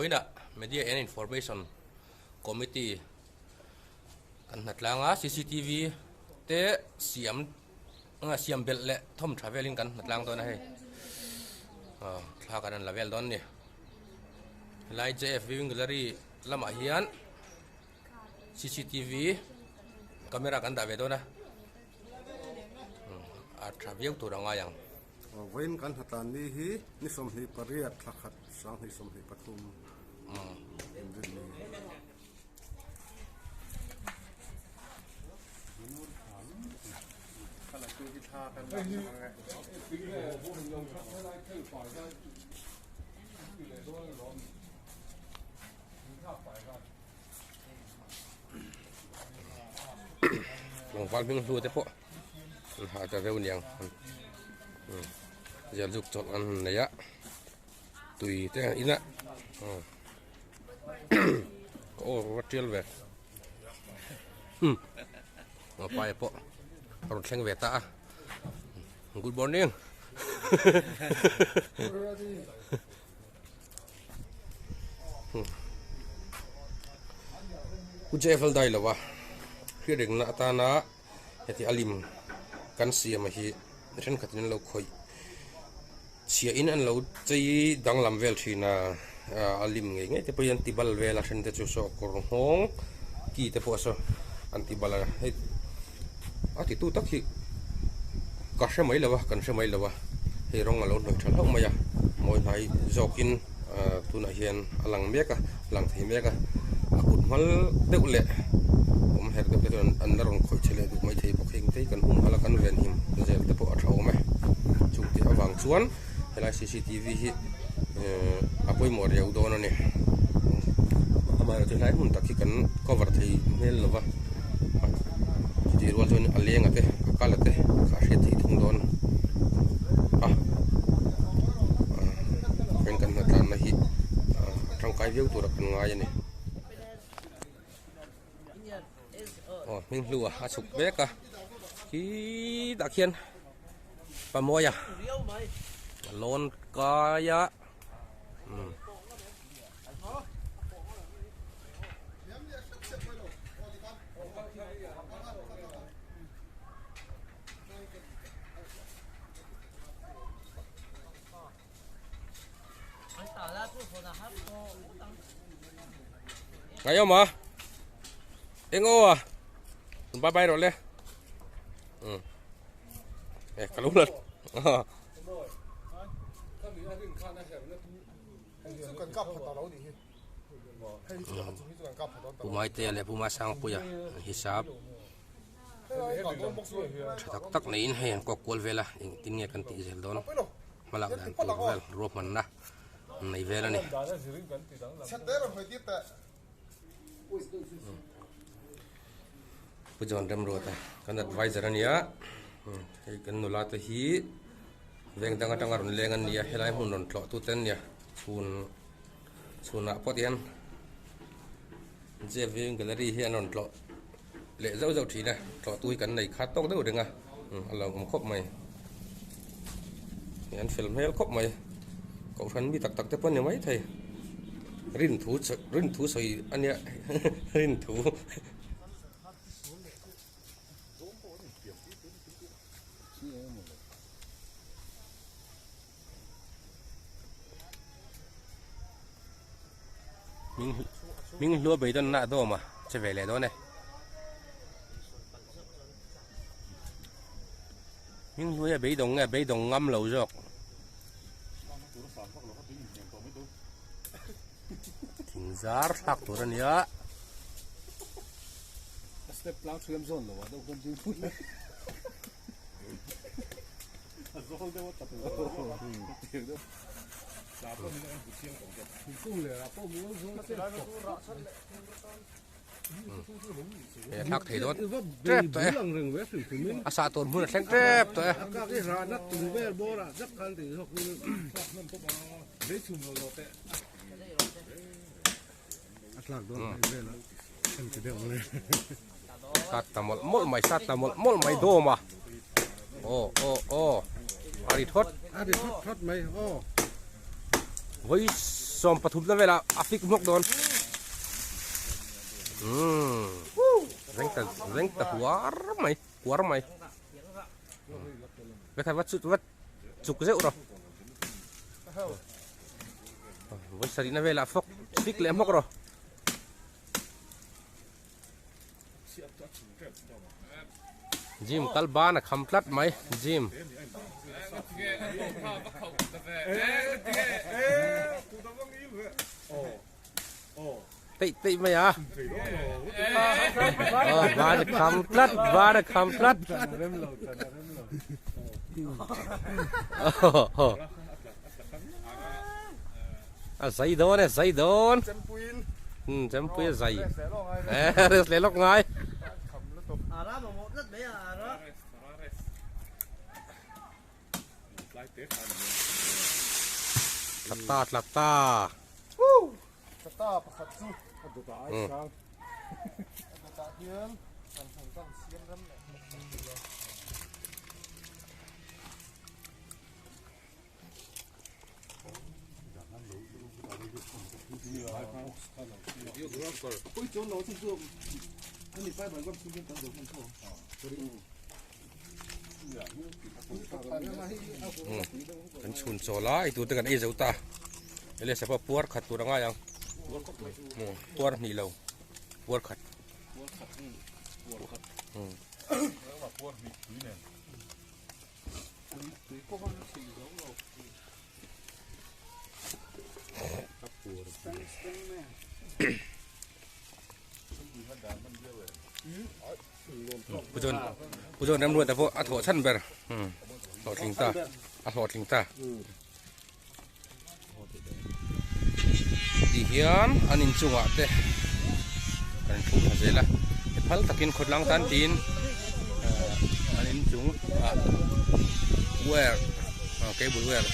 Vawiinah Media and Information Committee kan hnatlang a, cctv te siam siam belh leh thawm tha velin kan hnatlang dawn a hei. Thla kan rawn la vel dawn a ni. Helai JF Viewing Gallery lamah hian cctv camera kan dah ve dawn a, a tha viau tur a ngai ang. Vawiin kan hnatlan ni hi ni 28 thla khat 2023 inrin ni. Tlangval hming hlu te pawh an ha ta reuh niang zial zuk chawlh an han nei a tui te an in a ka aw va tial ve paia pawh a rawn thleng ve ta a good morning. Pu Jevel dai lova hriatringna atana heti a lim kan siam hi thenkhatin an lo khawih chhiahin an lo chei danglam vel thin a, a lim ngei ngei te pawhin an ti bal vel a then te chu saw kawr nghawng ki te pawh saw an ti bal a hei a titu tak hi ka hre mai lo a kan hre mai lo a hei rawng a lo hnawih tha hlauh mai a mawi hnai zawkin ah tunah hian a lang mek a lang thei mek a a kut hmal deuh leh awm herh deuh te chuan an la rawn khawih che leh duh mai thei bawk heng te hi kan hum halh a kan ven him zel te pawh a tha awm e chung tih avang chuan helai cctv hi ehh a pawimawh riau dawn a ni amaherawhchu helai hmun tak hi kan cover thei hmel lo va chutih rual chuan a leng a te a kal a te kha a hriat theih thung dawn a heng kan hnatlanna hi a tangkai viau tura kan ngai a ni aw hming hlu a a chhuk mek a khitah khian Pamawia a lawn kai a umm. Ngai awm a eng aw a bye bye rawh le umm e ka lo la Pu Maitea leh Pu Masangpuia an hisap tha tak tak neiin hei an kawk kual vel a engtin nge kan tih zel dawn hmalak dan tur vel ruahmanna an nei vel a ni. Pu John Remruata kan adviser a nia hei kan nula te hi veng dang atanga rawn leng an nia helai hmun rawn tlawh tute an nia chhun chhunah pawh ti hian J V gallery hi an rawn tlawh leh zauh zauh thin a tlawh tu hi kan nei khat tawk deuh reng a a lo awm khawp mai an fel hmel khawp mai kohhran mi tak tak te pawh a ni maithei rin thu rin thu sawi a nia rin thu. Hming hlua beidawnna a dawm a che ve leh dawn e. Hming hlua hi a beidawng nge a beidawng ngam lo zawk. Thing zar thlak tur a nia. Step tlang thiam zawn lo a deuh kan ding put. He thlak thei dawn tep tawh e a sah tur hmun a thleng tep tawh e. Sat ta mawlh mawlh mai sat ta mawlh mawlh mai dawm a aw aw aw a ri thawt a ri thawt thawt mai aw vawi Sawm pathum na velah a fik hmawk dawn. Umm. Reng ta reng ta huar mai, kuar mai. Vekha va chut va chuk zeuh rawh. Vawi sarih na velah fawk fik leh hmawk rawh. Gym kal ban a kham tlat mai gym. Teih teih mai a. Oh, ban a kham tlat, ban a kham tlat. Oh, a zai dawn e zai dawn um chempui a zai eh rest leh lawk ngai tla ta tla ta tla ta pakhat chu a dawtah ai sang a dawtah hian kan hmun kan siam ram leh Kan chhun chaw lai tur te kan ei zo ta ele sapa puar khat tur a ngai ang puar hnih lo puar khat Pu John Pu John Remruata pawh a thawh chhan ber hlawhtling ta a hlawhtling ta ti hian an inchungah te kan thu thla zel a he phal takin khawtlang tan tiin an inchung ah wire cable wire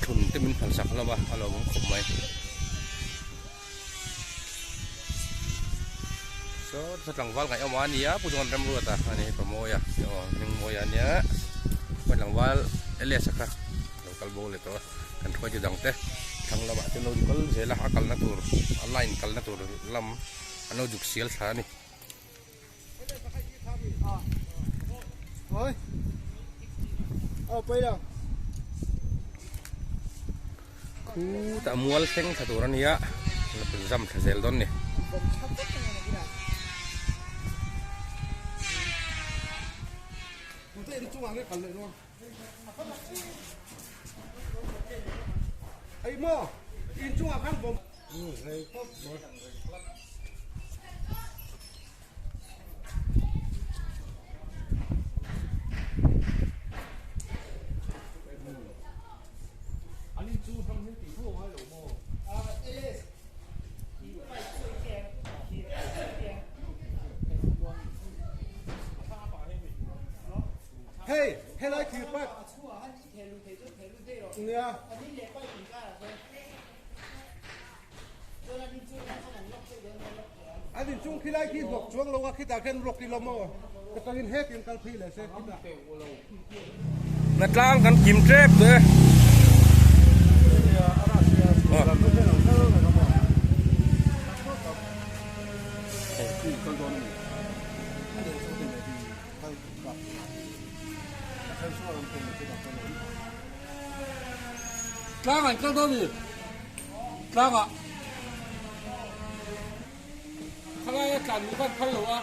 thun te min phal sak hlawm a a lawmawm khawp mai saw tlangval ngaih awm a nia pu chuan remruata a ni hei pamawia aw hmingmawia a nia tlangval Elias a kha. Lo kal bo leh tawh a, kan hruaitu dang te thlang lamah chuan lo kal zel a, a kalna tur a line kalna tur lam an lo zuk sial thla a ni. Khutah mual thleng thla tur a ni a, la zam thla zel dawn a ni. Hei helai thir pipe nia an inchung khi lai khi hlawk chuang lo a khitah khian rawk ilo maw ka tangin hetin kal phei leh se khitah. Hnatlang kan kim tep tawh e. Tlang an kal dawn ni tlang ah khalai a tlan luh khan phal lo a.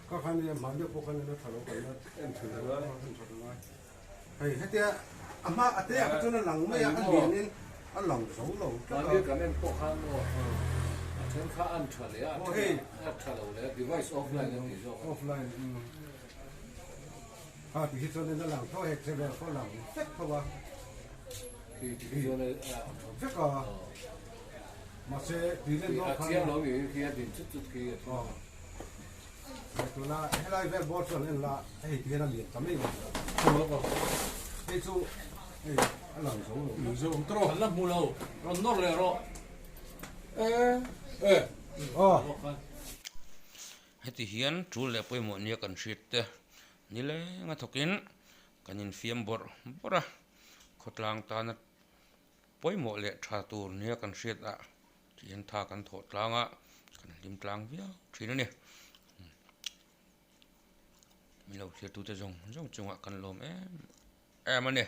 Ka khan i mahni pawh khan ina tha lo kan la en thin a en tha ngai hei hetia a hma a te ah kha chuan a lang mai a a lian in a lang zo lo tlat a. Mahni kan en pawh khan aw a then kha an tha leh a a tha lo leh a device offline a tih zawk a. Offline kha ti hi chuan in a lang tho a hei che vel pawh a lang vek tho a. Khi ti hi chuan a vek a. Mahse tui len dawn khan. A chiang lo ni khi a din chut chut khi a thi. Hei tuna helai vel bawr chu an en la hei ti hian a lian ta mai mai. Hei chu hei a lang zo lo. Lang zo ang tawh. An la hmu lo rawn nawr leh rawh. E e. Aw. Heti hian tul leh pawimawh nia kan hriat te nilenga thawkin kan infiam bawrh bawrh a, khawtlang tana Pawimawh leh tha tur nia kan hriat ah thian tha kan thawh tlang a, kan hlim tlang viau thin a ni. Min lo thlir tute zawng zawng chungah kan lawm em em a ni.